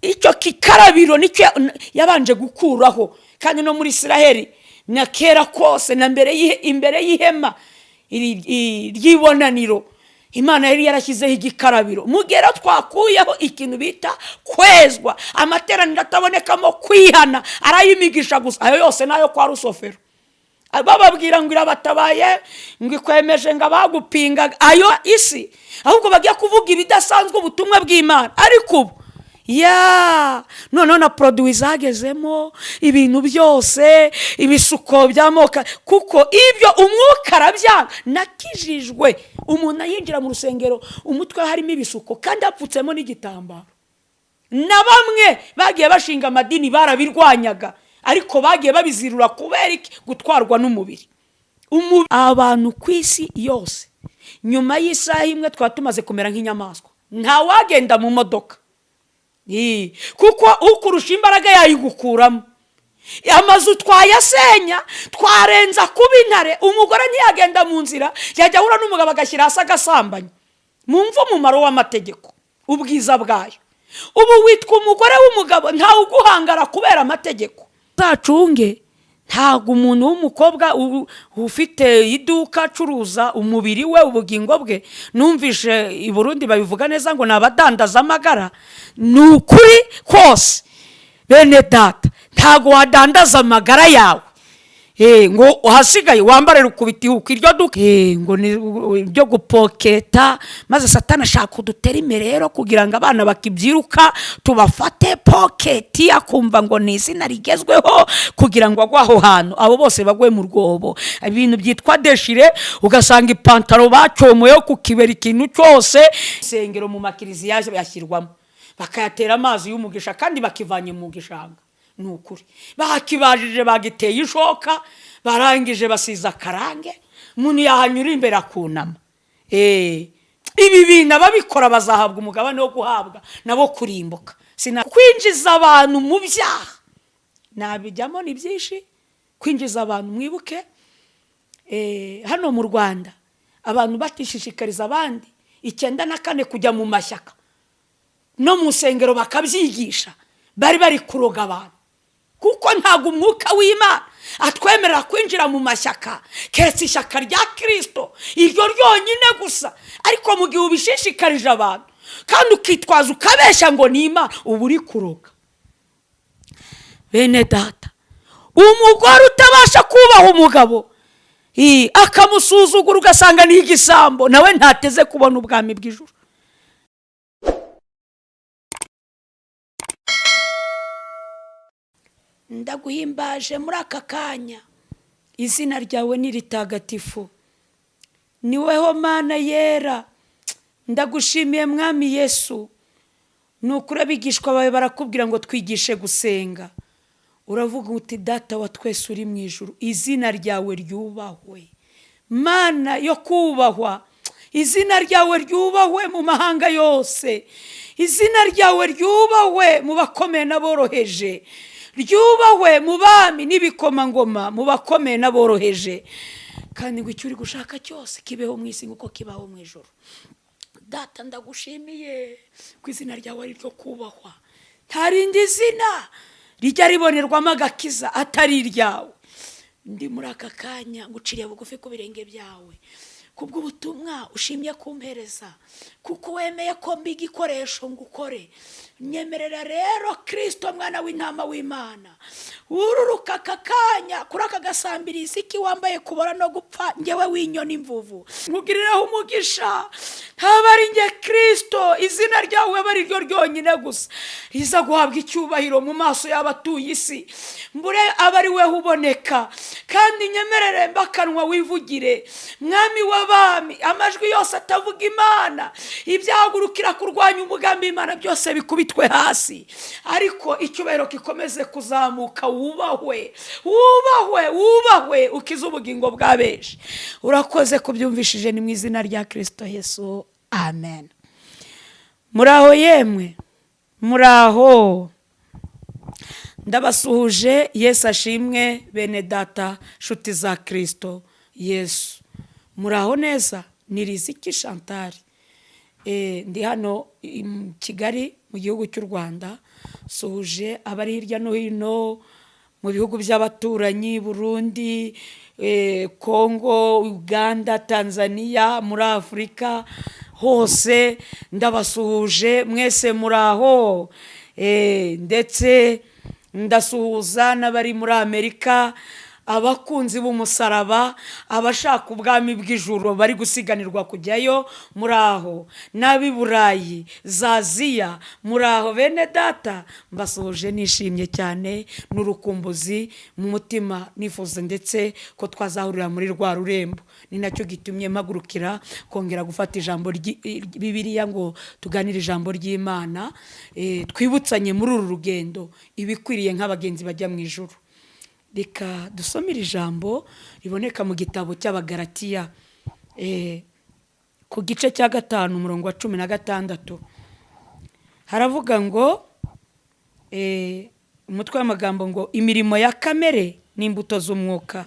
Icyo kikarabiro nicyo yabanje gukuraho. Kandi no muri Isiraheli na kera kose, na mbere imbere y'ihema ry'ibonaniro, Imana yari yarashyizeho igikarabiro. Mu gihe rero twakuyeho ikintu bita kwezwa, amateraniro atabonekamo kwihana, arayimigisha gusa, ayo yose nayo kwa rusofero bababwira ngo irabatabaye, ngo ikwemeje, ngo abagupinga ayo isi, ahubwo bagiye kuvuga ibidasanzwe, ubutumwa bw'Imana. Ariko ubu ya noneho na produits zagezemo, ibintu byose, ibisuko by'amoko, kuko ibyo umwuka arabyanga. Nakijijwe umuntu ayinjira mu rusengero, umutwe harimo ibisuko kandi hapfutsemo n'igitambaro. Na bamwe bagiye bashinga amadini barabirwanyaga, ariko bagiye babizirura. Kubera iki? Gutwarwa n'umubiri. Abantu ku isi yose, nyuma y'isaha imwe twaba tumaze kumera nk'inyamaswa. Ntawagenda mu modoka, kuko ukurusha imbaraga yayigukuramo. Amazu twayasenya, twarenza kuba intare. Umugore ntiyagenda mu nzira, yajya ahura n'umugabo agashyira hasi agasambanya. Mwumve umumaro w'amategeko, ubwiza bwayo. Ubu witwa umugore w'umugabo, ntawe uguhangara kubera amategeko. Uzacunge, ntabwo umuntu w'umukobwa ufite iduka acuruza umubiri we, ubugingo bwe. Numvishe i Burundi babivuga neza ngo ni abadandaza amagara. Ni ukuri kose, bene data, ntabwo wadandaza amagara yawe ngo ahasigaye wambare rukubita ihuka iryo duka ngo ni ibyo gupoketa. Maze Satani ashaka udutera imbere rero kugira ngo abana bakibyiruka tubafate poketi, akumva ngo ni izina rigezweho, kugira ngo agwe aho hantu, abo bose bagwe mu rwobo. Ibintu byitwa déchiré, ugasanga ipantaro bacomoyeho ku kibero, ikintu cyose. Insengero mu makiriziya yashyirwamo, bakayatera amazi y'umugisha kandi bakivanye mu gishanga. Ni ukuri, bakibajije, bagiteye ishoka, barangije basiza akarange, umuntu yahanyura imbere akunama. Ibi bintu ababikora bazahabwa umugabane wo guhabwa nabo kurimbuka. Kwinjiza abantu mu byaha nabijyamo, ni byinshi. Kwinjiza abantu, mwibuke hano mu Rwanda abantu batishishikariza abandi 94 kujya mu mashyaka, no mu nsengero bakabyigisha, bari kuroga abantu, kuko ntabwo umwuka w'Imana atwemerera kwinjira mu mashyaka, keretse ishyaka rya Kirisito, iryo ryonyine gusa. Ariko mu gihe ubishishikarije abantu kandi ukitwaza, ukabeshya ngo ni Imana, uba uri kuroga. Bene data, umugore utabasha kubaha umugabo, akamusuzugura, ugasanga ni igisambo, nawe ntateze kubona ubwami bw'ijuru. Ndaguhimbaje muri aka kanya, izina ryawe ni ritagatifu, ni weho Mana yera. Ndagushimiye, Mwami Yesu. Ni ukuri, abigishwa bawe barakubwira ngo twigishe gusenga, uravuga uti: "Data wa twese uri mu ijuru, izina ryawe ryubahwe." Mana yo kubahwa, izina ryawe ryubahwe mu mahanga yose, izina ryawe ryubahwe mu bakomeye n'aboroheje, ryubahwe mu bami n'ibikomangoma, mu bakomeye n'aboroheje, kandi ngo icyo uri gushaka cyose kibeho mu isi nk'uko kibaho mu ijuru. Data, ndagushimiye ko izina ryawe ari ryo kubahwa, nta rindi zina rijya ribonerwamo agakiza atari iryawe. Ndi muri aka kanya nguciriye bugufi ku birenge byawe kubw'ubutumwa ushimye kumpereza, kuko wemeye ko mba igikoresho ngo ukore. Nyemerera rero, Kirisito mwana w'intama w'Imana, wururuka aka kanya kuri aka gasambirizi wambaye kubora no gupfa, ngewe w'inyoni imvuvu, nkugiriraho umugisha. Ntaba ari nge, Kirisito, izina ryawe aba ari ryo ryonyine gusa riza guhabwa icyubahiro mu maso y'abatuye isi, mbure aba ari we uboneka. Kandi nyemerere mbakanwa wivugire, Mwami w'abami. Amajwi yose atavuga Imana, ibyahagurukira kurwanya umugambi w'Imana byose bikubitwe hasi, ariko icyubahiro gikomeze kuzamuka. Wubahwe, wubahwe, wubahwe, ukize ubugingo bwa benshi. Urakoze kubyumvishije, ni mu izina rya Kirisito Yesu, amen. Muraho yemwe, muraho, ndabasuhuje. Yesu ashimwe, bene data, nshuti za Kirisito Yesu. Muraho neza, ni Riziki Chantal. Ndi hano i Kigali mu gihugu cy'u Rwanda. Suhuje abari hirya no hino mu bihugu by'abaturanyi: Burundi, Kongo, Uganda, Tanzania, muri Afurika hose ndabasuhuje mwese, muri aho. Ndetse ndasuhuza n'abari muri Amerika, abakunzi b'umusaraba, abashaka ubwami bw'ijuru bari gusiganirwa kujyayo, muri aho, n'ab'i Burayi, za Aziya, muri aho bene data. Mbasuhuje nishimye cyane n'urukumbuzi mu mutima, nifuza ndetse ko twazahurira muri rwa rurembo. Ni nacyo gitumye mpagurukira kongera gufata ijambo Bibiliya ngo tuganire ijambo ry'Imana, twibutsanye muri uru rugendo ibikwiriye nk'abagenzi bajya mu ijuru. Reka dusomere ijambo riboneka mu gitabo cy'Abagaratiya, ku gice cya 5, umurongo wa 16. Haravuga ngo, umutwe w'amagambo ngo "Imirimo ya kamere n'imbuto z'umwuka".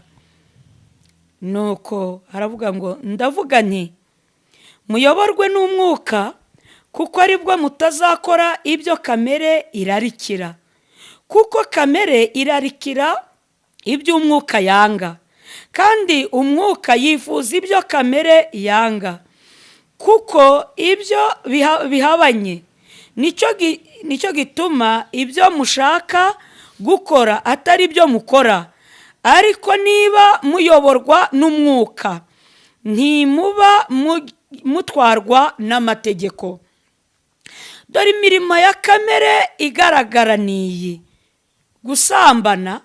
Nuko haravuga ngo: "Ndavuga nti muyoborwe n'umwuka, kuko aribwo mutazakora ibyo kamere irarikira. Kuko kamere irarikira iby'umwuka yanga, kandi umwuka yifuza ibyo kamere yanga, kuko ibyo bihabanye. Nicyo gituma ibyo mushaka gukora atari byo mukora. Ariko niba muyoborwa n'umwuka, ntimuba mutwarwa n'amategeko. Dore imirimo ya kamere igaragara ni iyi: gusambana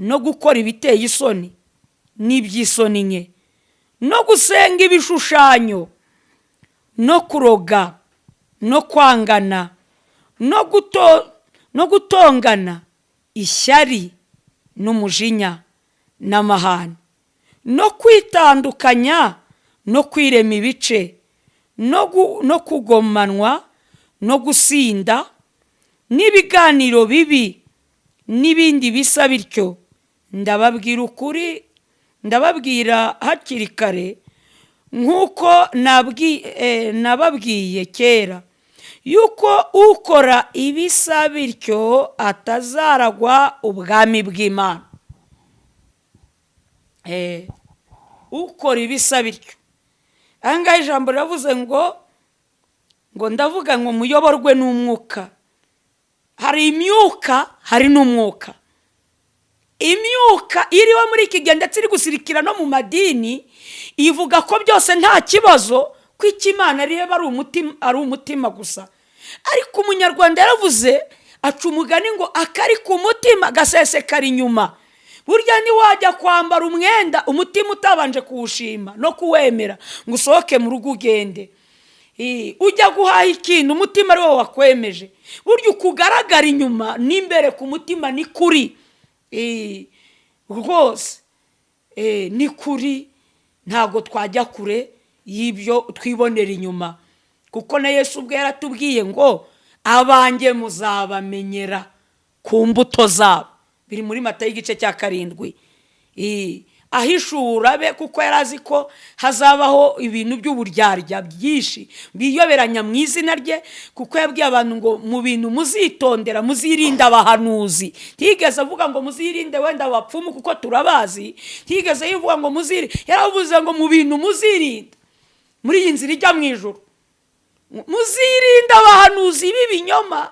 no gukora ibiteye isoni n'iby'isoni nke, no gusenga ibishushanyo, no kuroga, no kwangana, no gutongana, ishyari n'umujinya n'amahane, no kwitandukanya, no kwirema ibice, no kugomanwa, no gusinda, n'ibiganiro bibi, n'ibindi bisa bityo. Ndababwira ukuri, ndababwira hakiri kare nk'uko nababwiye kera, yuko ukora ibisa bityo atazaragwa ubwami bw'Imana." Ukora ibisa bityo. Aha ngaha ijambo riravuze ngo ndavuga ngo muyoborwe n'umwuka. Hari imyuka, hari n'umwuka. Imyuka iriho muri iki gihe, ndetse iri gusirikira no mu madini, ivuga ko byose nta kibazo, ko icyo Imana reba ari umutima gusa. Ariko Umunyarwanda yaravuze, aca umugani ngo "Akari ku mutima gasesekara inyuma". Burya ntiwajya kwambara umwenda umutima utabanje kuwushima no kuwemera ngo usohoke mu rugo ugende. Ujya guhaha ikintu umutima ari wo wakwemeje. Burya ukugaragara inyuma n'imbere ku mutima ni kuri rwose, ni kuri. Ntabwo twajya kure y'ibyo twibonera inyuma, kuko na Yesu ubwe yaratubwiye ngo "Abanjye muzabamenyera ku mbuto zabo". Biri muri Matayo igice cya 7. Ahishura be, kuko yari azi ko hazabaho ibintu by'uburyarya byinshi biyoberanya mu izina rye, kuko yabwiye abantu ngo mu bintu muzitondera, muzirinde abahanuzi. Ntiyigeze avuga ngo muzirinde wenda abapfumu, kuko turabazi. Ntiyigeze yivuga ngo muzirinde. Yaravuze ngo mu bintu muzirinda muri iyi nzira ijya mu ijuru, muzirinde abahanuzi b'ibinyoma.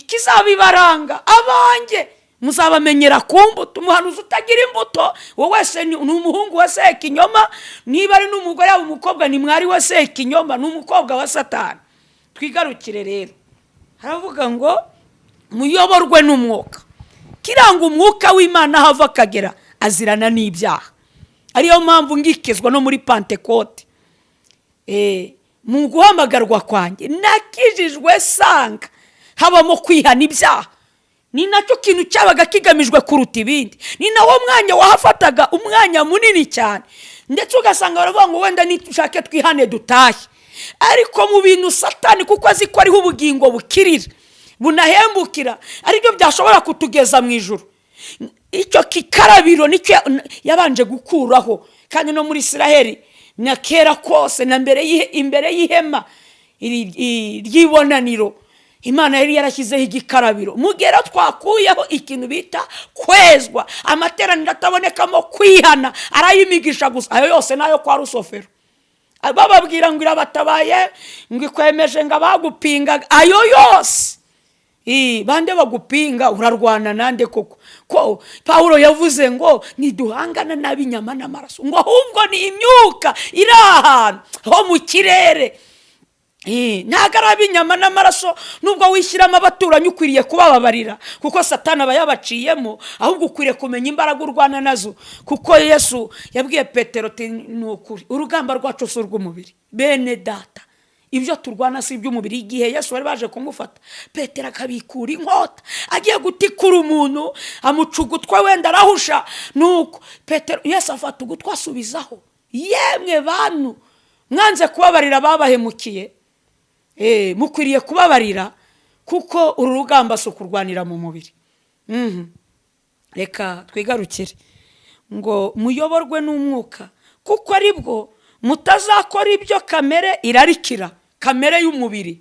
Kizabibaranga, abanjye muzabamenyera ku mbuto. Umuhanuzi utagira imbuto, wowe wese ni umuhungu wa Sekinyoma. Niba ari n'umugore, yaba umukobwa, ni mwari wa Sekinyoma, ni umukobwa wa Satani. Twigarukire rero. Haravuga ngo muyoborwe n'umwuka. Kiranga umwuka w'Imana, aho ava akagera azirana n'ibyaha. Ariyo mpamvu ngikizwa no muri Pantekote, mu guhamagarwa kwanjye, nakijijwe sanga habamo kwihana ibyaha. Ni nacyo kintu cyabaga kigamijwe kuruta ibindi, ni nawo mwanya wahafataga umwanya munini cyane. Ndetse ugasanga baravuga ngo wenda nitushake twihane dutahe. Ariko mu bintu Satani, kuko azi ko ariho ubugingo bukirira bunahembukira, aribyo byashobora kutugeza mu ijuru, icyo kikarabiro nicyo yabanje gukuraho. Kandi no muri Israheli na kera kose na mbere imbere y'ihema. ry'ibonaniro, Imana yari yarashyizeho igikarabiro. Mu gihe rero twakuyeho ikintu bita kwezwa, amateraniro atabonekamo kwihana arayimigisha gusa, ayo yose n'ayo kwa rusofero. Bababwira ngo irabatabaye, ngo ikwemeje, ngo abagupingaga, ayo yose. Bande bagupinga? Urarwana nande koko? Ko Pawulo yavuze ngo ntiduhangana n'ab'inyama n'amaraso, ngo ahubwo ni imyuka iri ahantu ho mu kirere. Ntabwo ari ab'inyama n'amaraso. Nubwo wishyiramo abaturanyi, ukwiriye kubababarira kuko Satani aba yabaciyemo. Ahubwo ukwiriye kumenya imbaraga urwana nazo, kuko Yesu yabwiye Petero ati: "Ni ukuri, urugamba rwacu si urw'umubiri." Bene Data, ibyo turwana si iby'umubiri. Igihe Yesu bari baje kumufata, Petero akabikura inkota agiye gutikura umuntu, amuca ugutwi, wenda arahusha. Nuko Petero, Yesu afata ugutwi asubizaho. Yemwe bantu mwanze kubabarira babahemukiye, mukwiriye kubabarira, kuko uru rugamba si ukurwanira mu mubiri. Reka twigarukire ngo muyoborwe n'umwuka, kuko aribwo mutazakora ibyo kamere irarikira, kamere y'umubiri.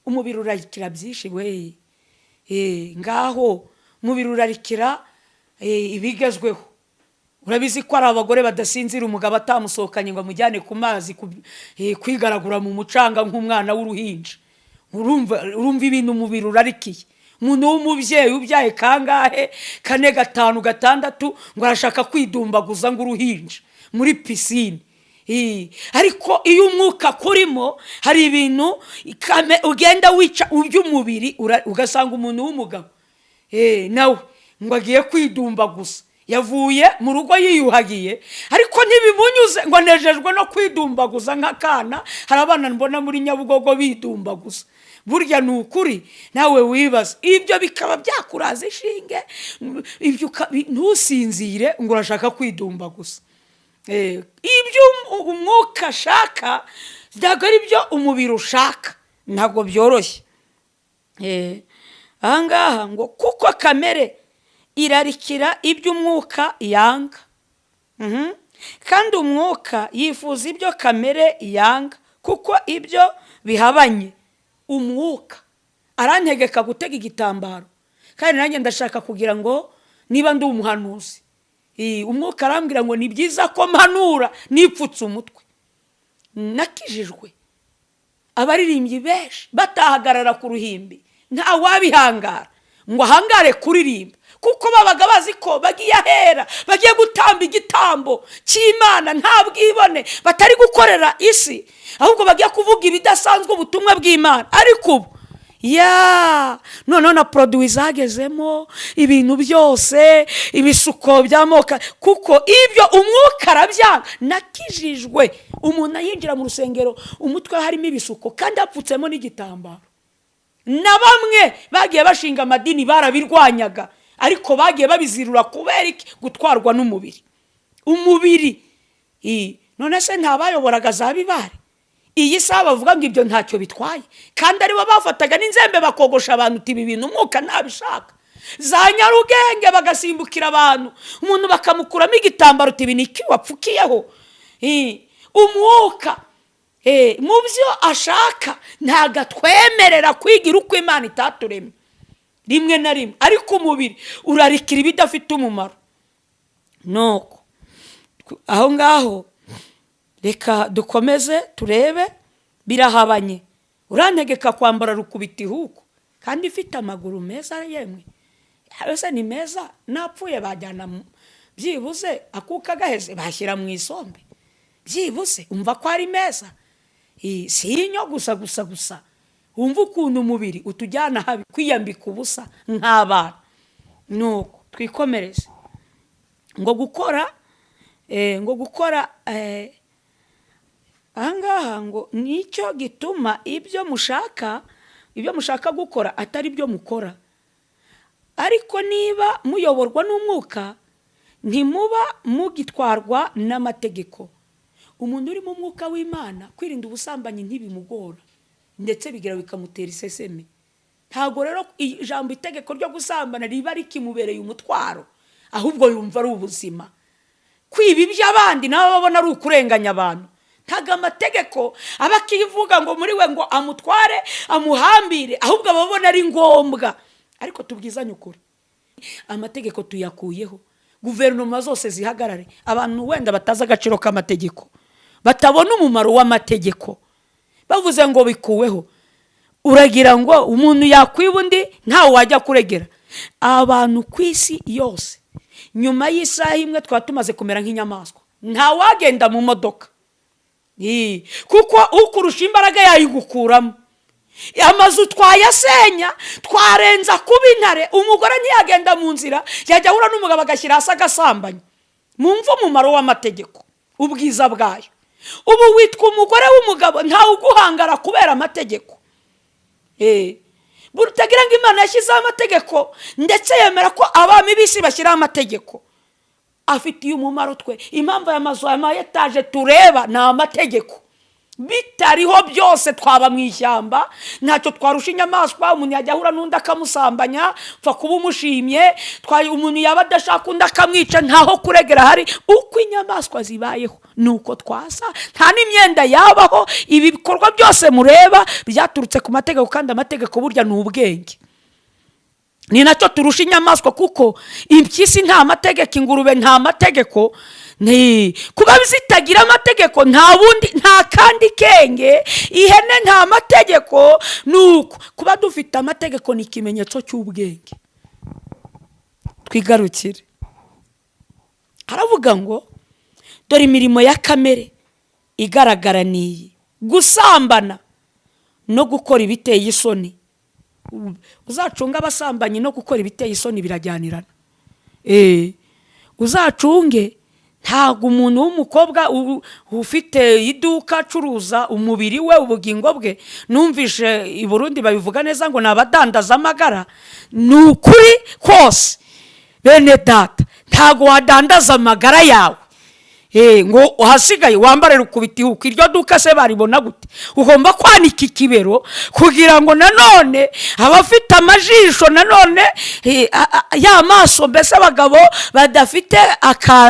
Umubiri urarikira byinshi we. Ngaho umubiri urarikira ibigezweho. Urabizi ko hari abagore badasinzira umugabo atamusohokanye ngo amujyane ku mazi kwigaragura mu mucanga nk'umwana w'uruhinja. Urumva ibintu umubiri urarikiye. Umuntu w'umubyeyi ubyaye kangahe, kane, gatanu, gatandatu, ngo arashaka kwidumbaguza ngo uruhinja muri pisine. Ariko iyo umwuka kurimo, hari ibintu ugenda wica iby'umubiri. Ugasanga umuntu w'umugabo nawe ngo agiye kwidumbaguza, yavuye mu rugo yiyuhagiye ariko ntibimunyuze, ngo anejejwe no kwidumbaguza nk'akana. Hari abana mbona muri Nyabugogo bidumbaguza. Burya ni ukuri, nawe wibaza ibyo bikaba byakuraza ishinge, ibyo ntusinzire ngo urashaka kwidumbaguza. Ibyo umwuka ashaka ntabwo ari byo umubiri ushaka, ntabwo byoroshye. Ahangaha ngo kuko kamere irarikira iby'umwuka yanga, kandi umwuka yifuza ibyo kamere yanga, kuko ibyo bihabanye. Umwuka arantegeka gutega igitambaro, kandi nanjye ndashaka kugira ngo niba ndi umuhanuzi, umwuka arambwira ngo ni byiza ko mpanura nipfutse umutwe. Nakijijwe abaririmbyi benshi batahagarara ku ruhimbi, nta wabihangara ngo ahangare kuririmba, kuko babaga bazi ko bagiye ahera, bagiye gutamba igitambo cy'Imana, nta bwibone, batari gukorera isi, ahubwo bagiye kuvuga ibidasanzwe, ubutumwa bw'Imana. Ariko ubu ya noneho na produits zagezemo, ibintu byose, ibisuko by'amoko, kuko ibyo umwuka arabyanga. Nakijijwe umuntu yinjira mu rusengero umutwe harimo ibisuko kandi hapfutsemo n'igitambaro. Na bamwe bagiye bashinga amadini barabirwanyaga, ariko bagiye babizirura. Kubera iki? Gutwarwa n'umubiri, umubiri. None se ntabayoboraga za bibare? Iyi saha bavuga ngo ibyo ntacyo bitwaye, kandi aribo bafataga n'inzembe bakogosha abantu, uti: "Ibi bintu umwuka ntabishaka." Za Nyarugenge bagasimbukira abantu, umuntu bakamukuramo igitambaro, uti: "Ibi ni iki wapfukiyeho?" Umwuka mu byo ashaka ntabwo atwemerera kwigira uko Imana itaturemye rimwe na rimwe, ariko umubiri urarikira ibidafite umumaro. Nuko aho ngaho reka dukomeze turebe. Birahabanye. Urantegeka kwambara rukubita ihuku kandi ifite amaguru meza. Yemwe, ese ni meza? Napfuye bajyana byibuze akuka gaheze bashyira mu isombe, byibuze umva ko ari meza. Si inyo gusa gusa gusa. Wumva ukuntu umubiri utujyana habi, kwiyambika ubusa nk'abana. Nuko twikomereze ngo gukora ahangaha ngo nicyo gituma ibyo mushaka gukora atari byo mukora. Ariko niba muyoborwa n'umwuka, ntimuba mugitwarwa n'amategeko. Umuntu uri mu mwuka w'Imana, kwirinda ubusambanyi ntibimugora, ndetse bigira bikamutera iseseme. Ntabwo rero ijambo itegeko ryo gusambana riba rikimubereye umutwaro, ahubwo yumva ari ubuzima. Kwiba iby'abandi nabo babona ari ukurenganya abantu. Ntabwo amategeko aba akivuga ngo muri we ngo amutware amuhambire, ahubwo aba abona ari ngombwa. Ariko tubwizanye ukuri, amategeko tuyakuyeho, guverinoma zose zihagarare. Abantu wenda batazi agaciro k'amategeko, batabona umumaro w'amategeko, bavuze ngo bikuweho, uragira ngo umuntu yakwiba undi ntawe wajya kuregera? Abantu ku isi yose nyuma y'isaha imwe twaba tumaze kumera nk'inyamaswa, ntawagenda mu modoka, kuko ukurusha imbaraga yayigukuramo. Amazu twayasenya, twarenza kuba intare. Umugore ntiyagenda mu nzira, yajya ahura n'umugabo agashyira hasi agasambanya. Mwumve umumaro w'amategeko, ubwiza bwayo. Ubu witwa umugore w'umugabo, ntawe uguhangara kubera amategeko. Utagira ngo Imana yashyizeho amategeko, ndetse yemera ko abami b'isi bashyiraho amategeko afitiye umumaro twe. Impamvu aya mazu, aya etaje tureba, ni amategeko. Bitariho byose twaba mu ishyamba, ntacyo twarusha inyamaswa. Umuntu yajya ahura n'undi akamusambanya, pfa kuba umushimye. Umuntu yaba adashaka undi akamwica, ntaho kuregera hari. Uko inyamaswa zibayeho ni uko twasa, nta n'imyenda yabaho. Ibi bikorwa byose mureba byaturutse ku mategeko, kandi amategeko burya ni ubwenge, ni nacyo turusha inyamaswa, kuko impyisi nta mategeko, ingurube nta mategeko. Kuba zitagira amategeko, nta bundi, nta kandi kenge. Ihene nta mategeko. Ni uko kuba dufite amategeko ni ikimenyetso cy'ubwenge. Twigarukire, haravuga ngo: "Dore imirimo ya kamere igaragara ni iyi: gusambana no gukora ibiteye isoni." Uzacunge abasambanyi no gukora ibiteye isoni birajyanirana. Uzacunge, ntabwo umuntu w'umukobwa ufite iduka acuruza umubiri we, ubugingo bwe. Numvishe i Burundi babivuga neza ngo ni abadandaza amagara. Ni ukuri kose, bene data, ntabwo wadandaza amagara yawe ngo ahasigaye wambare rukubita ihuku. Iryo duka se baribona gute? Ugomba kwanika ikibero kugira ngo nanone abafite amajisho, nanone ya maso, mbese abagabo badafite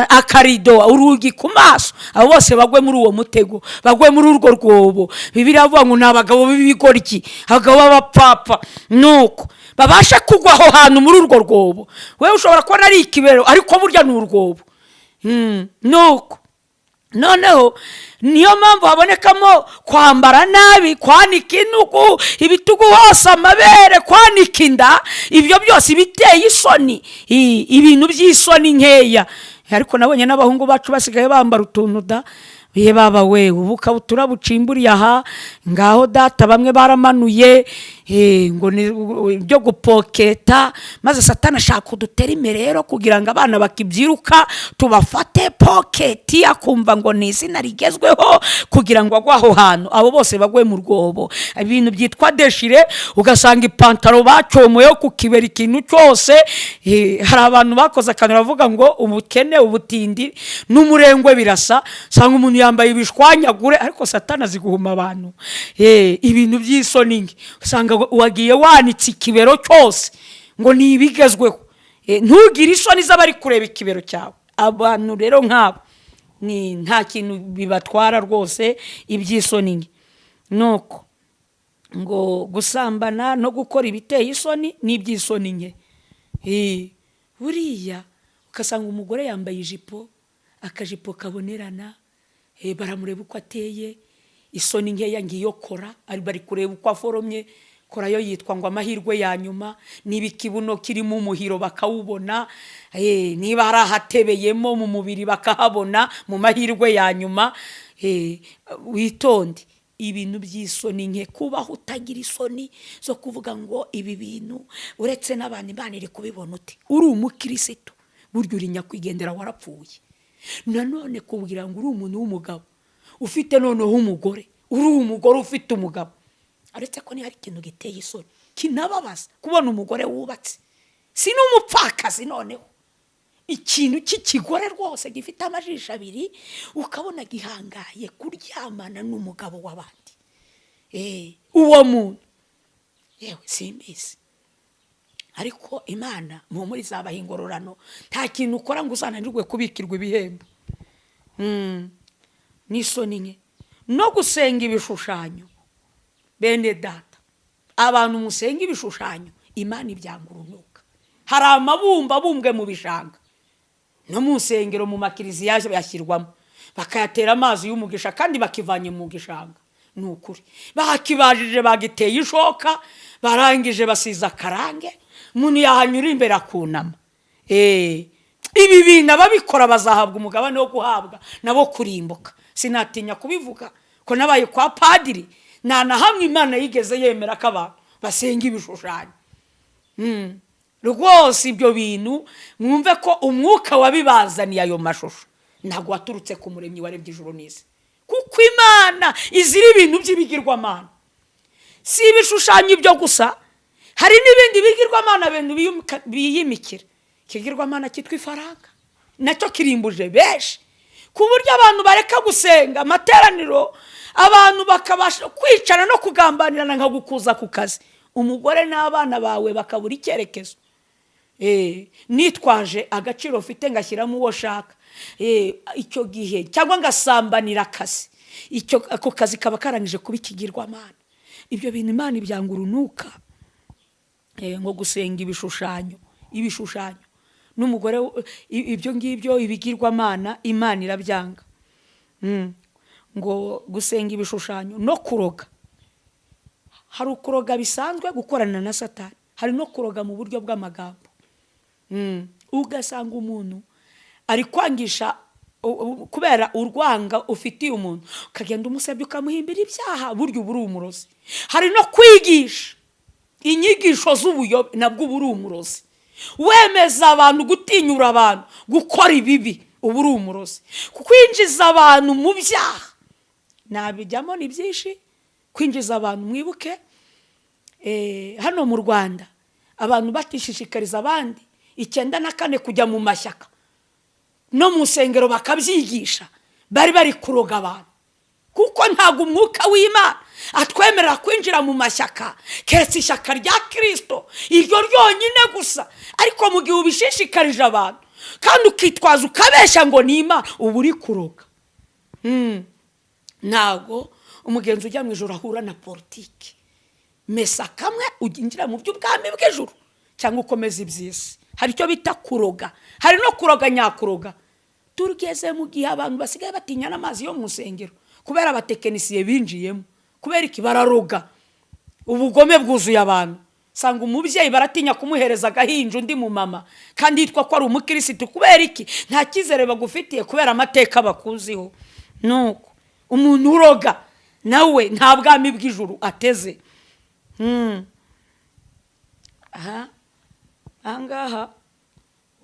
akarido, urugi ku maso, abo bose bagwe muri uwo mutego, bagwe muri urwo rwobo. Bibiliya avuga ngo ni abagabo b'ibigoryi, abagabo b'abapfapfa, nuko babashe kugwa aho hantu muri urwo rwobo. Wowe ushobora kubona ari ikibero, ariko burya ni urwobo. Nuko noneho niyo mpamvu habonekamo kwambara nabi, kwanika intugu, ibitugu hose, amabere, kwanika inda, ibyo byose biteye isoni, ibintu by'isoni nkeya. Ariko nabonye n'abahungu bacu basigaye bambara utuntu da, ye baba we, ubu kabutura bucimburiye aha ngaho data, bamwe baramanuye, ngo ni ibyo gupoketa. Maze Satani ashaka uduterime rero kugira ngo abana bakibyiruka tubafate poketi, akumva ngo ni izina rigezweho kugira ngo agwe aho hantu, abo bose bagwe mu rwobo. Ibintu byitwa déchiré, ugasanga ipantaro bacomoyeho ku kibero, ikintu cyose. Hari abantu bakoze akantu bavuga ngo ubukene, ubutindi n'umurengwe birasa. Usanga umuntu yambaye ibishwanyagure, ariko Satani azi guhuma abantu. Ibintu by'isoni nke, usanga wagiye wanitse ikibero cyose ngo ni ibigezweho. Ntugire isoni z'abari kureba ikibero cyawe. Abantu rero nk'abo ni nta kintu bibatwara rwose iby'isoni nke. Nuko ngo gusambana no gukora ibiteye isoni n'iby'isoni nke. Buriya ugasanga umugore yambaye ijipo, akajipo kabonerana, baramureba uko ateye, isoni nkeya ngiyo kora, bari kureba uko aforomye. Kora yo yitwa ngo amahirwe ya nyuma. Niba ikibuno kirimo umuhiro bakawubona, niba hari ahatebeyemo mu mubiri bakahabona mu mahirwe ya nyuma. Witonde, ibintu by'isoni nke, kubaho utagira isoni zo kuvuga ngo ibi bintu uretse n'abantu, Imana iri kubibona ute? Uri umukirisitu, burya uri nyakwigendera, warapfuye. Nanone kubwira ngo uri umuntu w'umugabo ufite noneho umugore, uri umugore ufite umugabo, uretse ko niba hari ikintu giteye isoni kinababaza, kubona umugore wubatse, si n'umupfakazi, noneho ikintu cy'ikigore rwose gifite amajisho abiri, ukabona gihangaye kuryamana n'umugabo w'abandi. Uwo muntu yewe simbizi, ariko Imana muri zabaha ingororano. Nta kintu ukora ngo uzananirwe kubikirwa ibihembo. N'isoni nke. No gusenga ibishushanyo. Bene Data, abantu musenga ibishushanyo, Imana ibyanga urunuka. Hari amabumba abumbwe mu bishanga, no mu nsengero, mu makiriziya yashyirwamo, bakayatera amazi y'umugisha kandi bakivanye mu gishanga. Ni ukuri, bakibajije, bagiteye ishoka, barangije basiza akarange, umuntu yahanyura imbere akunama. Ibi bintu ababikora bazahabwa umugabane wo guhabwa nabo kurimbuka. Sinatinya kubivuga ko nabaye kwa padiri. Nta na hamwe Imana yigeze yemera ko abantu basenga ibishushanyo. Rwose ibyo bintu mwumve ko umwuka wabibazaniye ayo mashusho ntabwo waturutse ku Muremyi warebye ijuru n'isi, kuko Imana izira ibintu by'ibigirwamana. Si ibishushanyo ibyo gusa, hari n'ibindi bigirwamana bintu biyimikira. Ikigirwamana cyitwa ifaranga nacyo kirimbuje benshi, ku buryo abantu bareka gusenga amateraniro, abantu bakabasha kwicara no kugambanirana nka gukuza ku kazi, umugore n'abana bawe bakabura icyerekezo. Nitwaje agaciro ufite ngashyiramo uwo shaka icyo gihe, cyangwa ngasambanira akazi, icyo ako kazi kaba karangije kuba ikigirwamana. Ibyo bintu Imana ibyanga urunuka. Nko gusenga ibishushanyo n'umugore, ibyo ngibyo ibigirwamana Imana irabyanga. Ngo gusenga ibishushanyo no kuroga. Hari ukuroga bisanzwe, gukorana na Satani, hari no kuroga mu buryo bw'amagambo. Ugasanga umuntu ari kwangisha kubera urwanga ufitiye umuntu, ukagenda umusebya, ukamuhimbira ibyaha. Burya uba uri umurozi. Hari no kwigisha inyigisho z'ubuyobe, nabwo uba uri umurozi. Wemeza abantu, gutinyura abantu gukora ibibi, uba uri umurozi. Kwinjiza abantu mu byaha, nabijyamo ni byinshi. Kwinjiza abantu, mwibuke hano mu Rwanda abantu batishishikariza abandi 94 kujya mu mashyaka, no mu nsengero bakabyigisha, bari kuroga abantu, kuko ntabwo umwuka w'Imana atwemerera kwinjira mu mashyaka, keretse ishyaka rya Kirisito, iryo ryonyine gusa. Ariko mu gihe ubishishikarije abantu kandi ukitwaza, ukabeshya ngo ni Imana, uba uri kuroga. Ntabwo umugenzi ujya mu ijoro ahura na politiki. Mesa kamwe uginjira mu by'ubwami bw'ijuru cyangwa ukomeza iby'isi. Hari icyo bita kuroga, hari no kuroga nyakuroga. Tugeze mu gihe abantu basigaye batinya n'amazi yo mu nsengero kubera abatekinisiye binjiyemo. Kubera iki? Bararoga, ubugome bwuzuye abantu. Usanga umubyeyi baratinya kumuhereza agahinja undi mu mama kandi yitwa ko ari umukirisitu. Kubera iki? Nta cyizere bagufitiye kubera amateka bakuziho. Nuko umuntu uroga nawe nta bwami bw'ijuru ateze. Aha ahangaha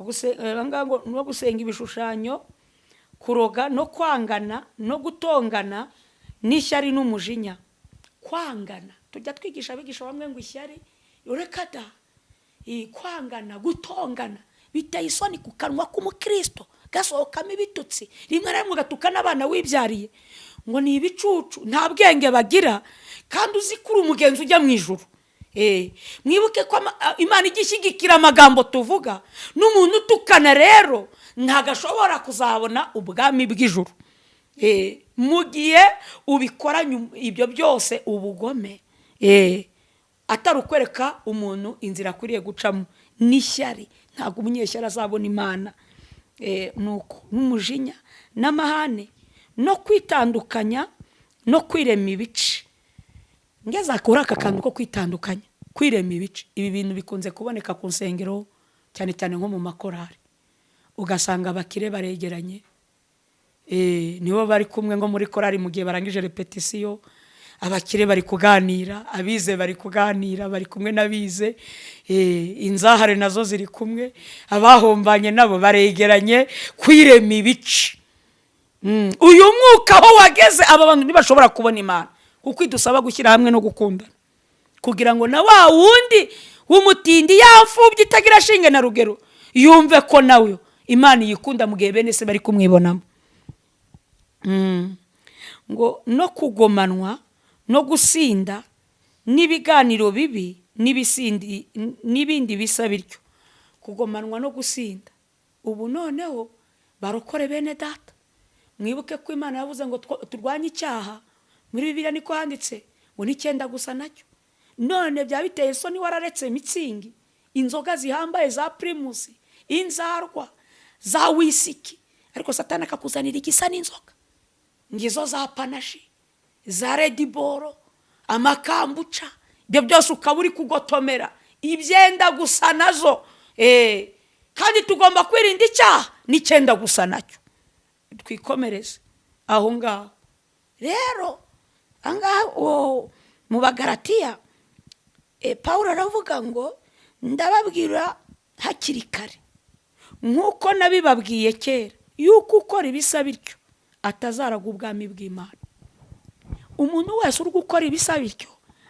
ahangaha ngo no gusenga ibishushanyo, kuroga no kwangana no gutongana n'ishyari n'umujinya. Kwangana, tujya twigisha abigisha bamwe ngo ishyari, reka da. Kwangana, gutongana biteye isoni ku kanwa k'umukristo gasohokamo ibitutsi, rimwe na rimwe ugatuka n'abana wibyariye ngo ni ibicucu, nta bwenge bagira, kandi uzi ko uri umugenzi ujya mu ijuru. Mwibuke ko Imana ijya ishyigikira amagambo tuvuga. N'umuntu utukana rero ntabwo ashobora kuzabona ubwami bw'ijuru. Mu gihe ubikoranye ibyo byose ubugome, atari ukwereka umuntu inzira akwiriye gucamo, n'ishyari, ntabwo umunyeshyari azabona Imana. Nuko n'umujinya n'amahane no kwitandukanya no kwirema ibice. Ngeze kuri aka kantu ko kwitandukanya, kwirema ibice, ibi bintu bikunze kuboneka ku nsengero, cyane cyane nko mu makorari. Ugasanga abakire baregeranye, nibo bari kumwe nko muri korari. Mu gihe barangije répétition, abakire bari kuganira, abize bari kuganira, bari kumwe n'abize, inzahare nazo ziri kumwe, abahombanye nabo baregeranye. Kwirema ibice. Uyu mwuka aho wageze, aba bantu ntibashobora kubona Imana, kuko idusaba gushyira hamwe no gukundana, kugira ngo na wa wundi w'umutindi, yamfubye itagira shinge na rugero, yumve ko nawe Imana iyikunda mu gihe bene se bari kumwibonamo. Ngo no kugomanwa no gusinda n'ibiganiro bibi n'ibisindi n'ibindi bisa bityo. Kugomanwa no gusinda. Ubu noneho barokore bene Data, mwibuke ko Imana yavuze ngo turwanye icyaha. Muri Bibiliya niko handitse ngo n'icyenda gusa nacyo. None byaba biteye isoni wararetse Mützig, inzoga zihambaye za Primus, inzarwa za wisiki, ariko Satani akakuzanira igisa n'inzoga, ngizo za Panaché, za Red Bull, amakombucha, ibyo byose ukaba uri kugotomera ibyenda gusa nazo. Kandi tugomba kwirinda icyaha n'icyenda gusa nacyo. Twikomereze aho ngaho rero. Ahangaha mu Bagaratiya, Paul aravuga ngo: "Ndababwira hakiri kare nk'uko nabibabwiye kera, yuko ukora ibisa bityo atazaraga ubwami bw'Imana." Umuntu wese uri gukora ibisa bityo,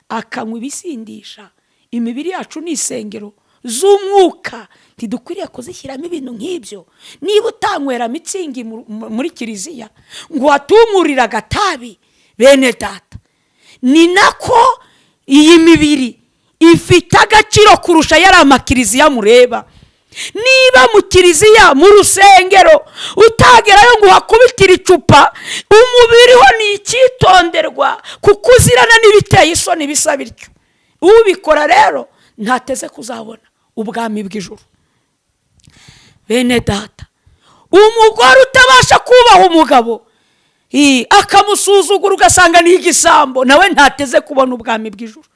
akanywa ibisindisha, imibiri yacu ni isengero z'umwuka, ntidukwiriye kuzishyiramo ibintu nk'ibyo. Niba utanywera Mützig muri kiliziya ngo watumurire agatabi, bene data, ni nako iyi mibiri ifite agaciro kurusha yari amakiliziya mureba. Niba mu kiliziya, mu rusengero, utagerayo ngo uhakubitire icupa, umubiri ho ni icyitonderwa, kuko uzirana n'ibiteye isoni bisa bityo. Ubikora rero ntateze kuzabona ubwami bw'ijuru. Bene data, umugore utabasha kubaha umugabo, akamusuzugura, ugasanga ni igisambo, nawe ntateze kubona ubwami bw'ijuru.